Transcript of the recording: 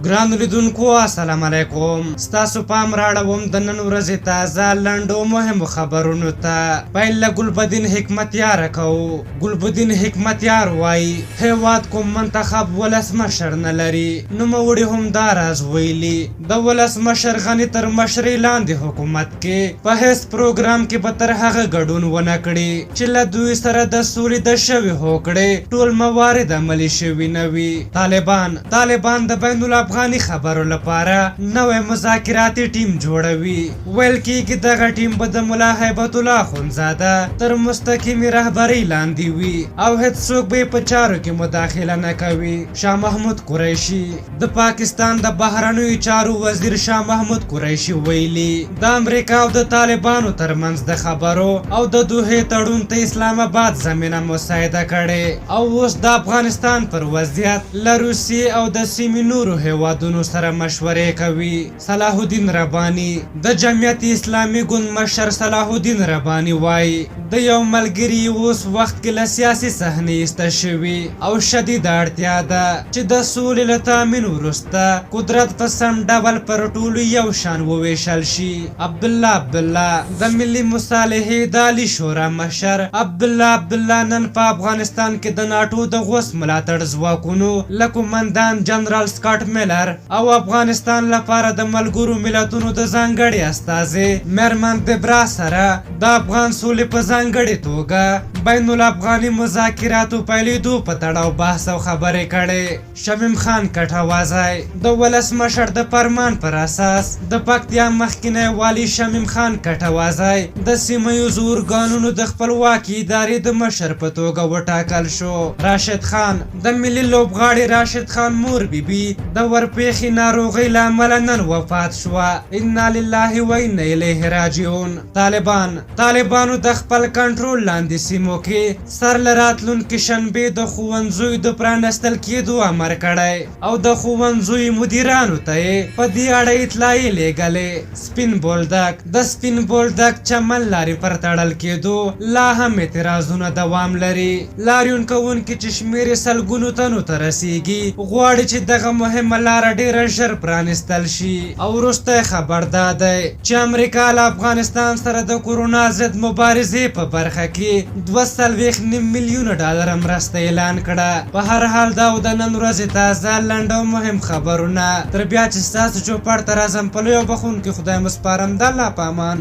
ګرانو لیدونکو السلام علیکم، ستاسو پام راړوم د نن ورځې تازه لنډو مهمو خبرونو ته. پیل له ګلبدین حکمتیار کوو. ګلبدین حکمتیار وایي هیواد کوم منتخب ولسمشر نه لري. نوموړي همداراز ویلي د ولسمشر غني تر مشرۍ لاندې حکومت کې په هیڅ پروګرام کې به تر هغه ګډون ونه کړي چې له دوی سره د سولې د شوې هوکړې ټول موارد عملي شوي نه وي. طالبان د بین الافغاني خبرو لپاره نوی مذاکراتي ټیم جوړوي. ویل کېږي دغه ټیم به د ملا هیبت الله اخندزاده تر مستقیمې رهبرۍ لاندې وي او هیڅوک به یې په چارو کې مداخله نه کوي. شاه محمود قریشي د پاکستان د بهرنیو چارو وزیر شاه محمود قریشي ویلي د امریکا او د طالبانو ترمنځ د خبرو او د دوحې تړون ته اسلام اباد زمینه مساعده کړې او اوس د افغانستان پر وضعیت له روسیې او د سیمې نورو هیوادونو سره مشورې کوي. صلاح الدین رباني د جمعیت اسلامي ګوند مشر صلاح الدین رباني وایي د یو ملګري اوس وخت کې له سیاسي صحنې ایسته شوي او شدیده اړتیا ده چې د سولې له تامین وروسته قدرت په سم ډول پر ټولو یو شان وویشل شي. عبدالله عبدالله د ملي مصالحې د عالي شورا مشر عبدالله عبدالله نن په افغانستان کې د ناټو د غوڅ ملاتړ ځواکونو له قومندان جنرال سکاټ میلر او افغانستان لپاره د ملګرو ملتونو د ځانګړې استازې مېرمن دبرا سره د افغان سولې په ځانګړې توګه بین الافغاني مذاکراتو پیلېدو په تړاو بحث او خبرې کړې. شمیم خان کټوازی د ولسمشر د فرمان پر اساس د پکتیا مخکینی والي شمیم خان کټوازی د سیمه ییزو ارګانونو د خپلواکې ادارې د مشر په توګه وټاکل شو. راشد خان د ملي لوبغاړي راشد خان مور بیبي د ورپېښې ناروغۍ له امله نن وفات شوه. انا لله و انا الیه راجعون. طالبانو د خپل کنټرول لاندې سیمو کې سر له راتلونکې شنبې د ښوونځیو د پرانستل کېدو امر کړی او د ښوونځیو مدیرانو ته یې په دې اړه اطلاعیې لېږلې. سپین بولدک د سپین بولدک چمن لارې پر تړل کېدو لا هم اعتراضونه دوام لري. لاریون کوونکي چې شمېر یې سلګونو تنو ته رسېږي غواړي چې دغه مهمه لاره ډېره ژر پرانیستل شي. او وروستی خبر دا دی چې امریکا له افغانستان سره د کورونا ضد مبارزې په برخه کې 42.5 میلیونه ډالر مرسته اعلان کړه. په هر حال دا و د نن ورځې تازه لنډ او مهم خبرونه. تر بیا چې ستاسو چوپړ ته راځم په لوی او بخښونکي خدای مو سپارم. د الله په امان.